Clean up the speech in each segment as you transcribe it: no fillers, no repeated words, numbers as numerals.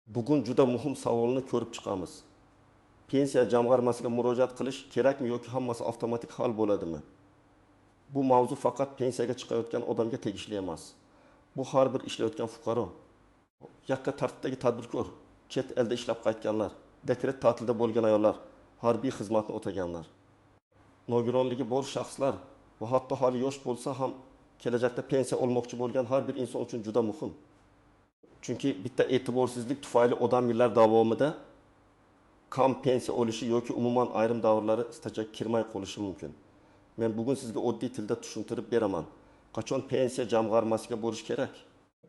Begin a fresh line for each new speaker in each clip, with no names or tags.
Bugun juda muhim savolni ko'rib chiqamiz. Pensiya jamg'armasiga murojaat qilish kerakmi yoki hammasi avtomatik hal bo'ladimi? Bu mavzu faqat pensiyaga chiqayotgan odamga tegishli emas. Bu har bir ishlayotgan fuqaro, yakka tartibdagi tadbirkor, chet elda ishlab qaytganlar, dekret ta'tilida bo'lgan ayollar, harbiy xizmatni o'taganlar, nogironligi bor shaxslar va hatto hali yosh bo'lsa ham kelajakda pensiya olmoqchi bo'lgan har bir inson uchun juda muhim. Chunki bitta e'tiborsizlik tufayli odam yillar davomida kam pensiya olishi yoki umuman ayrim davrlari stajga kirmay qolishi mumkin. Men bugun sizga oddiy tilda tushuntirib beraman. Qachon pensiya jamg'armasiga borish kerak?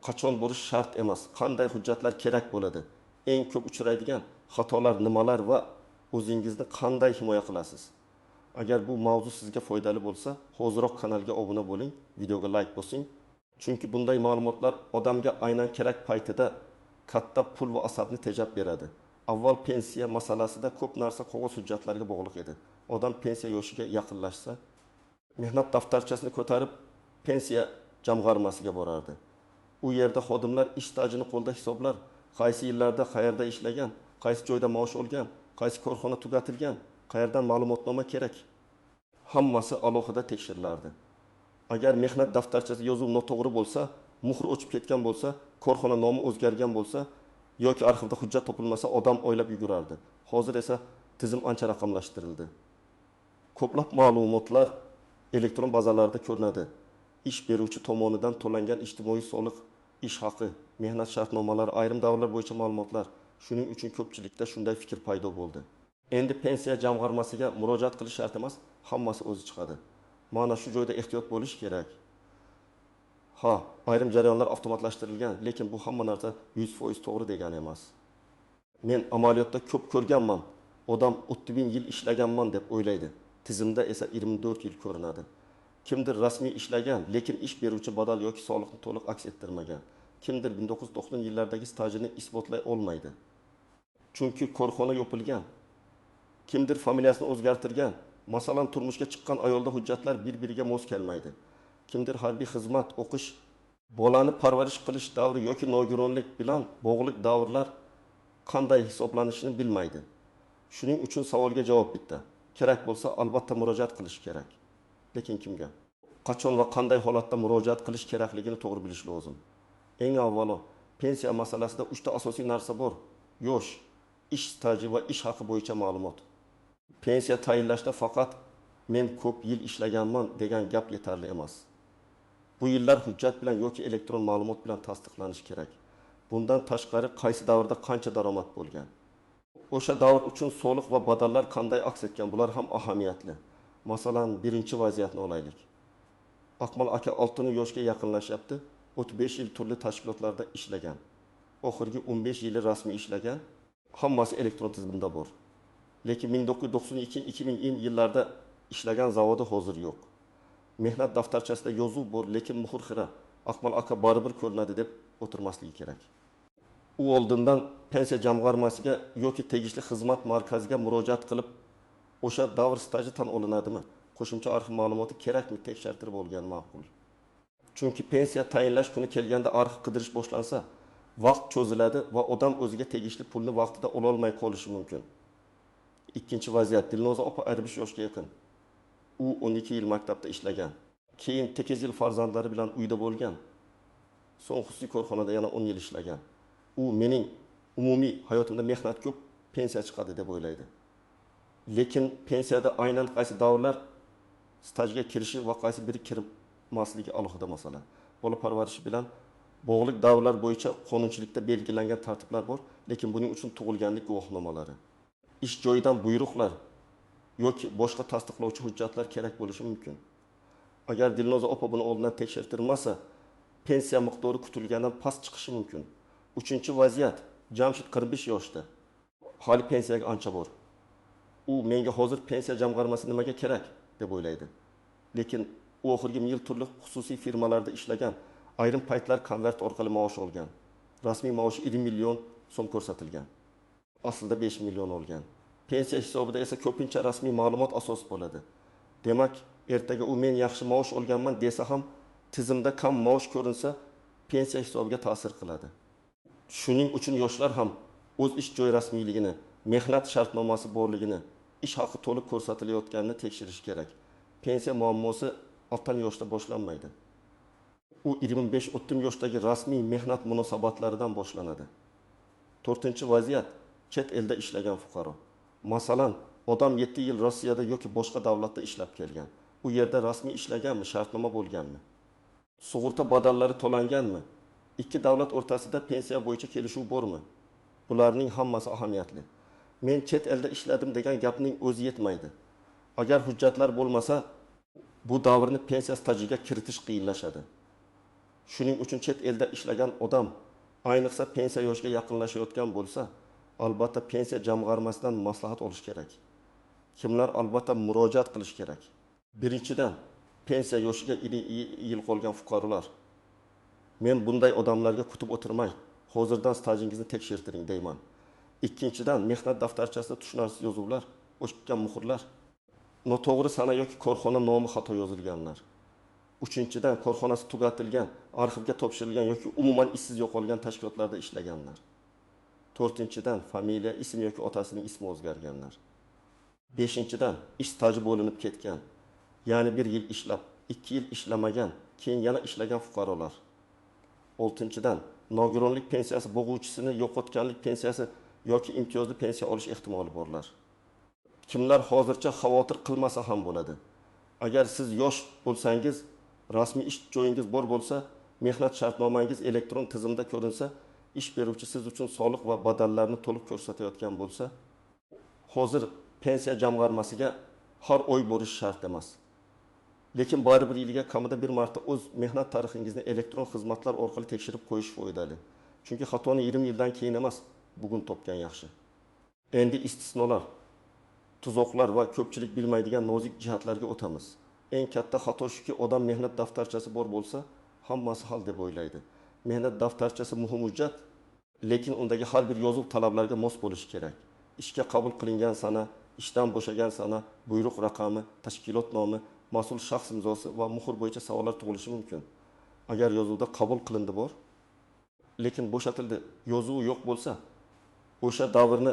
Qachon borish shart emas? Qanday hujjatlar kerak bo'ladi? Eng ko'p uchraydigan xatolar nimalar va o'zingizni qanday himoya qilasiz? Agar bu mavzu sizga foydali bo'lsa, hoziroq kanalga obuna bo'ling, videoga like bosing. Chunki bunday ma'lumotlar odamga aynan kerak paytida katta pul va asabni tejab beradi. Avval pensiya masalasida ko'p narsa qog'oz hujjatlarga bog'liq edi. Odam pensiya yoshiga yaqinlashsa, mehnat daftarchasini ko'tarib pensiya jamg'armasiga borardi. U yerda xodimlar ish stajini qo'lda hisoblar, qaysi yillarda qayerda ishlagan, qaysi joyda maosh olgan, qaysi korxona tugatilgan, qayerdan ma'lumotnoma kerak. Hammasi alohida tekshirilardi. Agar mehnat daftarchasi yozuv noto'g'ri bo'lsa, muhr o'chib ketgan bo'lsa, korxona nomi o'zgargan bo'lsa yoki arxivda hujjat topilmasa, odam o'ylab yugurardi. Hozir esa tizim ancha raqamlashtirildi. Ko'plab ma'lumotlar elektron bazalarda ko'rinadi. Ish beruvchi tomonidan to'langan ijtimoiy soliq, ish haqi, mehnat shartnomalari, ayrim davrlar bo'yicha ma'lumotlar. Shuning uchun ko'pchilikda shunday fikr paydo bo'ldi. Endi pensiya jamg'armasiga murojaat qilish shart emas, hammasi o'zi chiqadi. Mana shu joyda ehtiyot bo'lish kerak. Ha, ayrim jarayonlar avtomatlashtirilgan, lekin bu hamma narsa 100% to'g'ri degani emas. Men amaliyotda ko'p ko'rganman. Odam 30 yil ishlaganman deb o'ylaydi. Tizimda esa 24 yil ko'rinadi. Kimdir rasmiy ishlagan, lekin ish beruvchi badal yoki soliqni to'liq aks ettirmagan. Kimdir 1990 yillardagi stajini isbotlay olmaydi. Chunki korxona yopilgan. Kimdir familiyasini o'zgartirgan. Masalan, turmushga chiqqan ayolda hujjatlar bir-biriga mos kelmaydi. Kimdir harbiy xizmat, o'qish, bolani parvarish qilish davri yoki nogironlik bilan bog'liq davrlar qanday hisoblanishini bilmaydi. Shuning uchun savolga javob bitta. Kerak bo'lsa albatta murojaat qilish kerak. Lekin kimga? Qachon va qanday holatda murojaat qilish kerakligini to'g'ri bilish lozim. Eng avvalo pensiya masalasida 3 ta asosiy narsa bor: yosh, ish staji va ish haqi bo'yicha ma'lumot. Pensiya tayinlashda faqat men ko'p yil ishlaganman degan gap yetarli emas. Bu yillar hujjat bilan yoki elektron ma'lumot bilan tasdiqlanishi kerak. Bundan tashqari qaysi davrda qancha daromad bo'lgan, o'sha davr uchun soliq va badallar qanday aks etgan, bular ham ahamiyatli. Masalan, birinchi vaziyatni olaylik. Akmal aka 60 yoshga yaqinlashyapti, 35 yil turli tashkilotlarda ishlagan. Oxirgi 15 yili rasmiy ishlagan, hammasi elektron tizimda bor. Lekin 1992-2000 yillarda ishlagan zavodi hozir yo'q. Mehnat daftarchasida yozuv bor, lekin muhr xira. Akmal aka baribir ko'rinadi deb o'tirmasligi kerak. U oldindan pensiya jamg'armasiga yoki tegishli xizmat markaziga murojaat qilib, o'sha davr staji tan olinadimi, qo'shimcha arxiv ma'lumoti kerakmi tekshirtirib olgan ma'qul. Chunki pensiya tayinlash kuni kelganda arxiv qidirish boshlansa, vaqt cho'ziladi va odam o'ziga tegishli pulni vaqtida ololmay qolishi mumkin. Ikkinchi vaziyat. Dilnoza opa 55 yoshga yaqin. U 12 yil maktabda ishlagan. Keyin 8 yil farzandlari bilan uyda bo'lgan. So'ng xususiy korxonada yana 10 yil ishlagan. U mening umumiy hayotimda mehnat ko'p, pensiya chiqadi deb o'ylaydi. Lekin pensiyada aynan qaysi davrlar stajga kirishi va qaysi biri kirmasligi alohida masala. Bola parvarishi bilan bog'liq davrlar bo'yicha qonunchilikda belgilangan tartiblar bor, lekin buning uchun tug'ilganlik guvohnomalari, ish joyidan buyruqlar yoki boshqa tasdiqlovchi hujjatlar kerak bo'lishi mumkin. Agar Dilnoza opa buni oldindan tekshirtirmasa, pensiya miqdori kutilgandan past chiqishi mumkin. Uchinchi vaziyat. Jamshid 45 yoshda. Hali pensiyaga ancha bor. U menga hozir pensiya jamg'armasi nimaga kerak deb o'ylaydi. Lekin u oxirgi yil turli xususiy firmalarda ishlagan, ayrim paytlar konvert orqali maosh olgan. Rasmiy maoshi 1 million so'm ko'rsatilgan. Aslida 5 million olgan. Pensiya hisobida esa ko'pincha rasmiy ma'lumot asos bo'ladi. Demak, ertaga u men yaxshi maosh olganman desa ham tizimda kam maosh ko'rinsa, pensiya hisobiga ta'sir qiladi. Shuning uchun yoshlar ham O'z ish joyi rasmiyligini, mehnat shartnomasi borligini, ish haqi to'liq ko'rsatilayotganini tekshirish kerak. Pensiya muammosi o'rta yoshda boshlanmaydi. U 25-30 yoshdagi rasmiy mehnat munosabatlaridan boshlanadi. To'rtinchi vaziyat: chet elda ishlagan fuqaro. Masalan, odam 7 yil Rossiyada yoki boshqa davlatda ishlab kelgan. U yerda rasmiy ishlaganmi, shartnoma bo'lganmi? Sug'urta badallari to'langanmi? Ikki davlat o'rtasida pensiya bo'yicha kelishuv bormi? Bularning hammasi ahamiyatli. Men chet elda ishladim degan gapning o'zi yetmaydi. Agar hujjatlar bo'lmasa, bu davrni pensiya stajiga kiritish qiyinlashadi. Shuning uchun chet elda ishlagan odam, ayniqsa pensiya yoshiga yaqinlashayotgan bo'lsa, albatta pensiya jamg'armasidan maslahat olish kerak. Kimlar albatta murojaat qilish kerak? Birinchidan, pensiya yoshiga yil qolgan fuqarolar. Men bunday odamlarga kutib o'tirmay, hozirdan stajingizni tekshirtiring deyman. Ikkinchidan, mehnat daftarchasida tushunarsiz yozuvlar, o'chgan muhrlar, noto'g'ri sana yoki korxona nomi xato yozilganlar. Uchinchidan, korxonasi tugatilgan, arxivga topshirilgan yoki umuman ishsiz yo'qolgan tashkilotlarda ishlaganlar. To'rtinchidan, familiya, ism yoki otasining ismi o'zgarganlar. Beshinchidan, ish staji bo'linib ketgan, ya'ni 1 yil ishlab, 2 yil ishlamagan, keyin yana ishlagan fuqarolar. Oltinchidan, nogironlik pensiyasi, bo'g'uvchisini yo'qotganlik pensiyasi yoki imtiyozli pensiya olish ehtimoli borlar. Kimlar hozircha xavotir qilmasa ham bo'ladi. Agar siz yosh bo'lsangiz, rasmiy ish joyingiz bor bo'lsa, mehnat shartnomangiz elektron tizimda ko'rinsa, ish beruvchi siz uchun soliq va badallarni to'liq ko'rsatayotgan bo'lsa, hozir pensiya jamg'armasiga har oy borish shart emas. Lekin baribir yiliga kamida bir marta o'z mehnat tarixingizni elektron xizmatlar orqali tekshirib qo'yish foydali. Chunki xatoni 20 yildan keyin emas, bugun topgan yaxshi. Endi istisnolar, tuzoqlar va ko'pchilik bilmaydigan nozik jihatlarga o'tamiz. Eng katta xato shuki, odam mehnat daftarchasi bor bo'lsa, hammasi hal deb o'ylaydi. Mehnat daftarchasi muhim hujjat, lekin undagi har bir yozuv talablarga mos bo'lishi kerak. Ishga qabul qilingan sana, ishdan bo'shagan sana, buyruq raqami, tashkilot nomi, mas'ul shaxs imzosi va muhr bo'yicha savollar tug'ilishi mumkin. Agar yozuvda qabul qilindi bor, lekin bo'shatildi yozuvi yo'q bo'lsa, o'sha davrni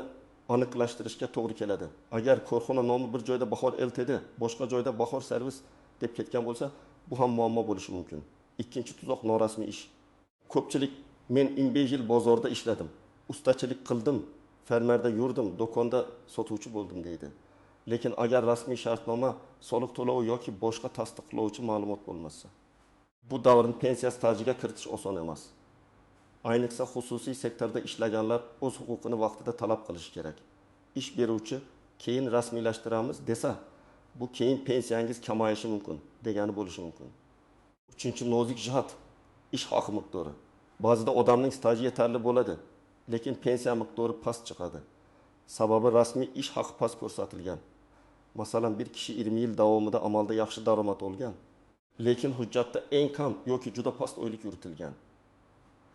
aniqlashtirishga to'g'ri keladi. Agar korxona nomi bir joyda Bahor LTD, boshqa joyda Bahor Servis deb ketgan bo'lsa, bu ham muammo bo'lishi mumkin. Ikkinchi tuzoq norasmiy ish. Ko'pchilik men 15 yil bozorda ishladim, ustachilik qildim, fermerda yurdim, do'konda sotuvchi bo'ldim deydi. Lekin agar rasmiy shartnoma, soliq to'lovi yoki boshqa tasdiqlovchi ma'lumot bo'lmasa, bu davrni pensiya stajiga kiritish oson emas. Ayniqsa xususiy sektorda ishlaganlar o'z huquqini vaqtida talab qilishi kerak. Ish beruvchi keyin rasmiylashtiramiz desa, bu keyin pensiyangiz kamayishi mumkin degani bo'lishi mumkin. Uchinchi nozik jihat ish haqi miqdori. Ba'zida odamning staji yetarli bo'ladi, lekin pensiya miqdori past chiqadi. Sababi rasmiy ish haqi past ko'rsatilgan. Masalan, bir kishi 20 yil davomida amalda yaxshi daromad olgan, lekin hujjatda eng kam yoki juda past oylik yuritilgan.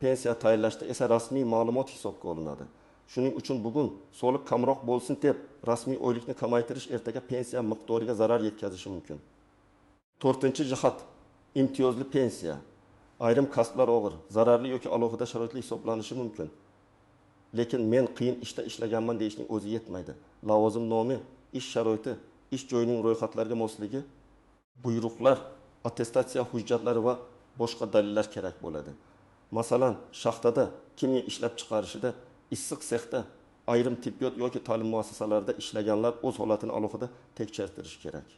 Pensiya tayinlashda esa rasmiy ma'lumot hisobga olinadi. Shuning uchun bugun soliq kamroq bo'lsin deb rasmiy oylikni kamaytirish ertaga pensiya miqdoriga zarar yetkazishi mumkin. To'rtinchi jihat imtiyozli pensiya. Ayrim kasblar og'ir, zararli yoki alohida sharoitli hisoblanishi mumkin. Lekin men qiyin ishda ishlaganman deyishning o'zi yetmaydi. Lavozim nomi, ish sharoiti, ish joyining ro'yxatlariga mosligi, buyruqlar, attestatsiya hujjatlari va boshqa dalillar kerak bo'ladi. Masalan, shaxtada, kimyo ishlab chiqarishida, issiq sexda, ayrim tibbiyot yoki ta'lim muassasalarida ishlaganlar o'z holatini alohida tekshirtirish kerak.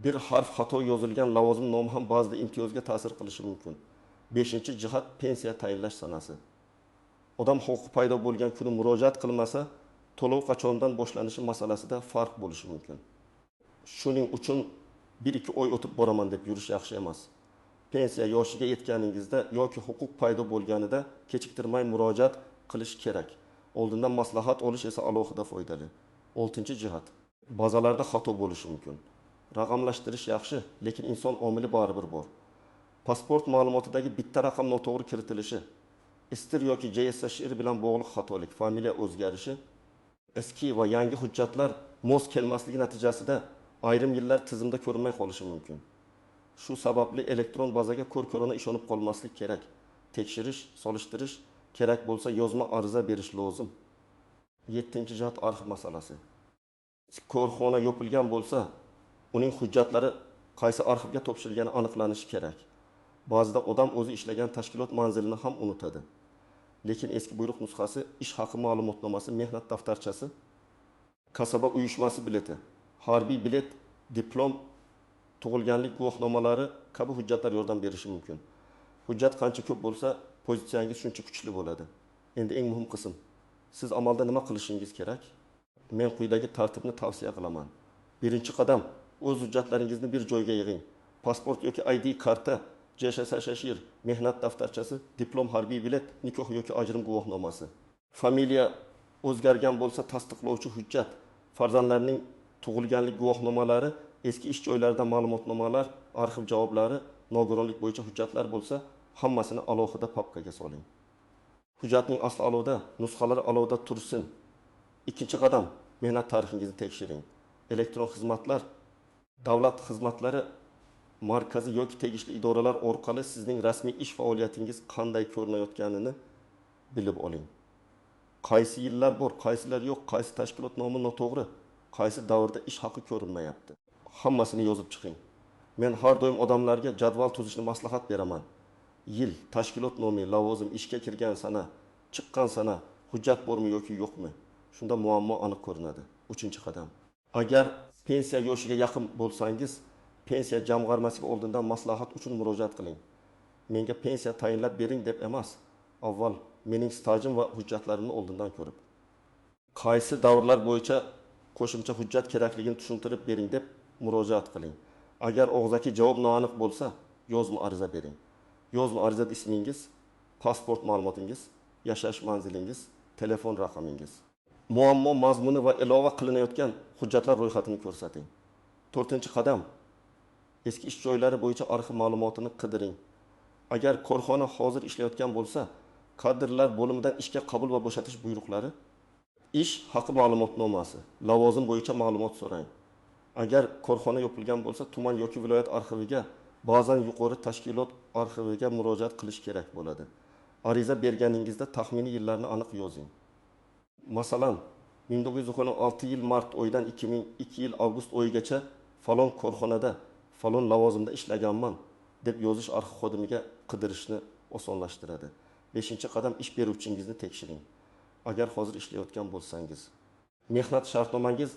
Bir harf xato yozilgan lavozim nomi ham ba'zida imtiyozga ta'sir qilishi mumkin. Beshinchi jihat pensiya tayinlash sanasi. Odam huquqi paydo bo'lgan kuni murojaat qilmasa, to'lov qachondan boshlanishi masalasida farq bo'lishi mumkin. Shuning uchun 1-2 oy o'tib boraman deb yurish yaxshi emas. Pensiya yoshiga yetganingizda yoki huquq paydo bo'lganida kechiktirmay murojaat qilish kerak. Oldindan maslahat olish esa alohida foydali. Oltinchi jihat bazalarda xato bo'lishi mumkin. Raqamlashtirish yaxshi, lekin inson omili baribir bor. Pasport ma'lumotidagi bitta raqam noto'g'ri kiritilishi, istir yoki JSSR bilan bog'liq xatolik, familiya o'zgarishi, eski va yangi hujjatlar mos kelmasligi natijasida ayrim yillar tizimda ko'rinmay qolishi mumkin. Shu sababli elektron bazaga ko'r-ko'rona ishonib qolmaslik kerak. Tekshirish, solishtirish, kerak bo'lsa yozma ariza berish lozim. Yettinchi jihat arxiv masalasi. Korxona yopilgan bo'lsa, uning hujjatlari qaysi arxivga topshirilgani aniqlanishi kerak. Ba'zida odam o'zi ishlagan tashkilot manzilini ham unutadi. Lekin eski buyruq nusxasi, ish haqi ma'lumotnomasi, mehnat daftarchasi, kasaba uyushmasi bileti, harbiy bilet, diplom, tug'ilganlik guvohnomalari kabi hujjatlar yordam berishi mumkin. Hujjat qancha ko'p bo'lsa, pozitsiyangiz shuncha kuchli bo'ladi. Endi eng muhim qism. Siz amalda nima qilishingiz kerak? Men quyidagi tartibni tavsiya qilaman. Birinchi qadam, o'z hujjatlaringizni bir joyga yig'ing. Pasport yoki ID karta, JSSSHR, mehnat daftarchasi, diplom, harbiy bilet, nikoh yoki ajrim guvohnomasi. Familiya o'zgargan bo'lsa tasdiqlovchi hujjat, farzandlarning tug'ilganlik guvohnomalari, eski ish joylaridan ma'lumotnomalar, arxiv javoblari, nogironlik bo'yicha hujjatlar bo'lsa, hammasini alohida papkaga soling. Hujjatning asli alohida, nusxalari alohida tursin. Ikkinchi qadam, mehnat tarixingizni tekshiring. Elektron xizmatlar, davlat xizmatlari markazi yoki tegishli idoralar orqali sizning rasmiy ish faoliyatingiz qanday ko'rinayotganini bilib oling. Qaysi yillar bor, qaysilar yo'q, qaysi tashkilot nomi noto'g'ri, qaysi davrda ish haqi ko'rinmayapti. Hammasini yozib chiqing. Men har doim odamlarga jadval tuzishni maslahat beraman. Yil, tashkilot nomi, lavozim, ishga kirgan sana, chiqqan sana, hujjat bormi yoki yo'qmi? Shunda muammo aniq ko'rinadi. Uchinchi qadam. Agar pensiya yoshiga yaqin bo'lsangiz, pensiya jamg'armasiga oldindan maslahat uchun murojaat qiling. Menga pensiya tayinlab bering deb emas, avval mening stajim va hujjatlarimni oldindan ko'rib, qaysi davrlar bo'yicha qo'shimcha hujjat kerakligini tushuntirib bering deb murojaat qiling. Agar og'zaki javob noaniq bo'lsa, yozma ariza bering. Yozma arizada ismingiz, pasport ma'lumotingiz, yashash manzilingiz, telefon raqamingiz, muammo mazmuni va ilova qilinayotgan hujjatlar ro'yxatini ko'rsating. To'rtinchi qadam, eski ish joylari bo'yicha arxiv ma'lumotini qidiring. Agar korxona hozir ishlayotgan bo'lsa, kadrlar bo'limidan ishga qabul va bo'shatish buyruqlari, ish haqi ma'lumotnomasi, lavozim bo'yicha ma'lumot so'rang. Agar korxona yopilgan bo'lsa, tuman yoki viloyat arxiviga, ba'zan yuqori tashkilot arxiviga murojaat qilish kerak bo'ladi. Ariza berganingizda taxminiy yillarni aniq yozing. Masalan, 1996 yil mart oyidan 2002 yil avgust oyigacha falon korxonada, falon lavozimda ishlaganman deb yozish arxiv xodimiga qidirishni osonlashtiradi. 5-qadam, ish beruvchingizni tekshiring. Agar hozir ishlayotgan bo'lsangiz, mehnat shartnomangiz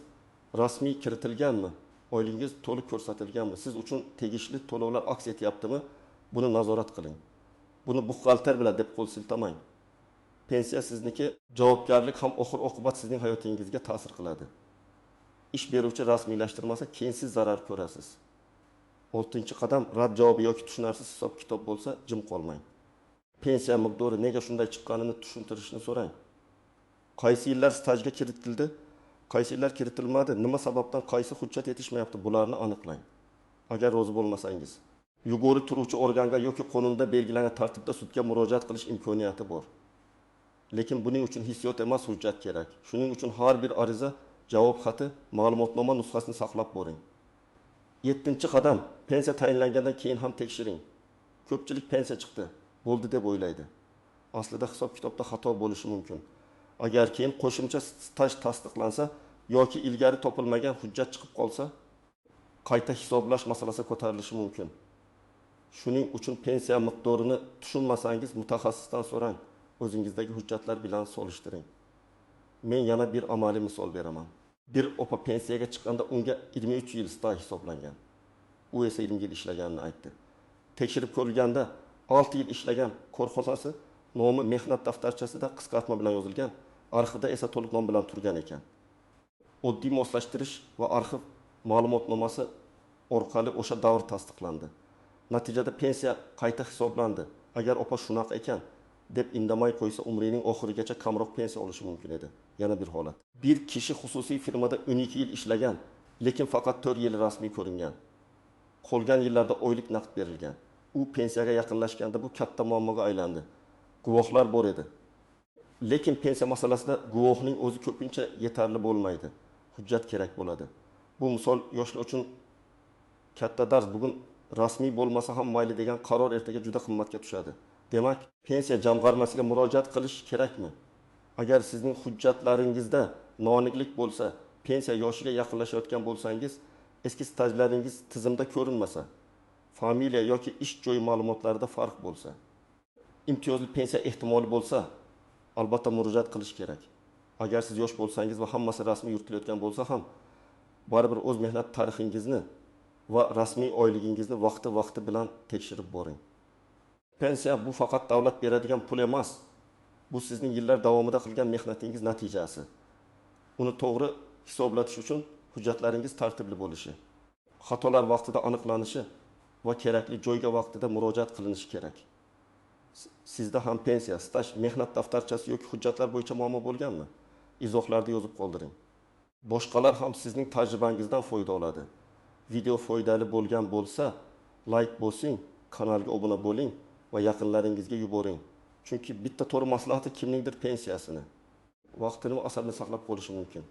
rasmiy kiritilganmi? Oyligingiz to'liq ko'rsatilganmi? Siz uchun tegishli to'lovlar aks etyaptimi? Buni nazorat qiling. Buni buxgalter bilan deb qo'l siltamang. Pensiya sizniki, javobgarlik ham oxir-oqibat sizning hayotingizga ta'sir qiladi. Ish beruvchi rasmiylashtirmasa, keyin siz zarar ko'rasiz. 6-qadam, rad javobi yoki tushunarsiz hisob-kitob bo'lsa, jim qolmang. Pensiya miqdori nega shunday chiqqanini tushuntirishni so'rang. Qaysi yillar stajga kiritildi, qaysi yillar kiritilmadi, nima sababdan qaysi hujjat yetishmayapti, bularni aniqlang. Agar rozi bo'lmasangiz, yuqori turuvchi organga yoki qonunda belgilangan tartibda sudga murojaat qilish imkoniyati bor. Lekin buning uchun hissiyot emas, hujjat kerak. Shuning uchun har bir ariza, javob xati, ma'lumotnoma nusxasini saqlab boring. 7-qadam, pensiya tayinlangandan keyin ham tekshiring. Ko'pchilik pensiya chiqdi, bo'ldi deb o'ylaydi. Aslida hisob-kitobda xato bo'lishi mumkin. Agar keyin qo'shimcha staj tasdiqlansa yoki ilgari topilmagan hujjat chiqib qolsa, qayta hisoblash masalasi ko'tarilishi mumkin. Shuning uchun pensiya miqdorini tushunmasangiz mutaxassisdan so'rang, o'zingizdagi hujjatlar bilan solishtiring. Men yana bir amaliy misol beraman. Bir opa pensiyaga chiqqanda unga 23 yil staj hisoblangan. U esa 20 yil ishlaganini aytdi. Tekshirib ko'rilganda 6 yil ishlagan korxonasi nomi mehnat daftarchasida qisqartma bilan yozilgan, arxivda esa to'liq nom bilan turgan ekan. Oddiy moslashtirish va arxiv ma'lumotnomasi orqali o'sha davr tasdiqlandi. Natijada pensiya qayta hisoblandi. Agar opa shunaqa ekan deb indamay qo'ysa, umrining oxirigacha kamroq pensiya olishi mumkin edi. Yana bir holat. Bir kishi xususiy firmada 12 yil ishlagan, lekin faqat 4 yil rasmiy ko'ringan. Qolgan yillarda oylik naqd berilgan. U pensiyaga yaqinlashganda bu katta muammoga aylandi. Guvohlar bor edi. Lekin pensiya masalasida guvohning o'zi ko'pincha yetarli bo'lmaydi. Hujjat kerak bo'ladi. Bu misol yoshlar uchun katta dars. Bugun rasmiy bo'lmasa ham mayli degan qaror ertaga juda qimmatga tushadi. Demak, pensiya jamg'armasiga murojaat qilish kerakmi? Agar sizning hujjatlaringizda noaniqlik bo'lsa, pensiya yoshiga yaqinlashayotgan bo'lsangiz, eski stajlaringiz tizimda ko'rinmasa, familiya yoki ish joyi ma'lumotlarida farq bo'lsa, imtiyozli pensiya ehtimoli bo'lsa, albatta murojaat qilish kerak. Agar siz yosh bo'lsangiz va hammasi rasmiy yuritilayotgan bo'lsa ham, baribir o'z mehnat tarixingizni va rasmiy oyligingizni vaqti-vaqti bilan tekshirib boring. Pensiya bu faqat davlat beradigan pul emas. Bu sizning yillar davomida qilgan mehnatingiz natijasi. Uni to'g'ri hisoblatish uchun hujjatlaringiz tartibli bo'lishi, xatolar vaqtida aniqlanishi va kerakli joyga vaqtida murojaat qilinishi kerak. Sizda ham pensiya, staj, mehnat daftarchasi yoki hujjatlar bo'yicha muammo bo'lganmi? Izohlarda yozib qoldiring. Boshqalar ham sizning tajribangizdan foyda oladi. Video foydali bo'lgan bo'lsa, like bosing, kanalga obuna bo'ling va yaqinlaringizga yuboring. Chunki bitta to'g'ri maslahati kimningdir pensiyasini, vaqtini va asabini saqlab qolishi mumkin.